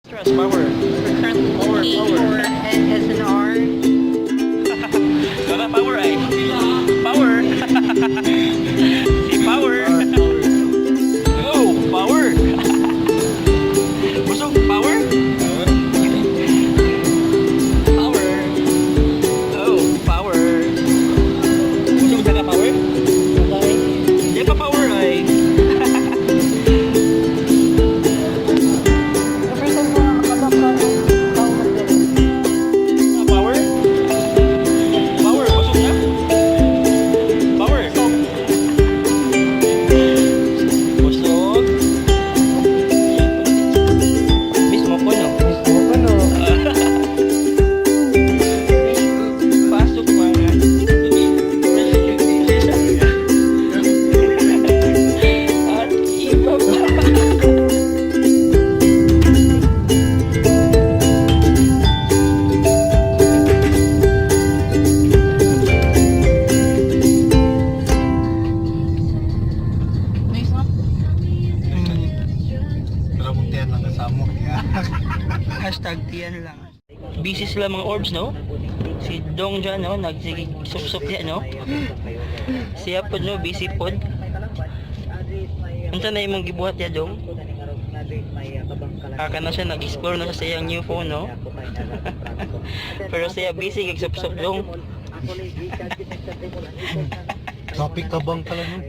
Stress power. We're currently looking for an S&R. Wala power ay. Power. Si power. Oh, power. Busog, power. Power. Oh, power. Busog ka power? Di pa power ay. The first time ko nga makabaka ng tao. Power? Power, busog na? Power. Busog. Mismo ko, no? Mismo ko, no? Pasok pa nga. At iba pa. Nice, no? Pero mong tiyan lang kasama. #Tiyan lang. Busy sila mga orbs, no? Si Dong dyan, no? Nagsige sup-sup yan, no? Siya pod, no? Busy pod. Unsa na imong gibuhat ya, Dong? Aka na siya, nag-explore na siya sa iyang new phone, no? Pero siya busy, gigsup-sup, Dong. Topic ka bang pala nun?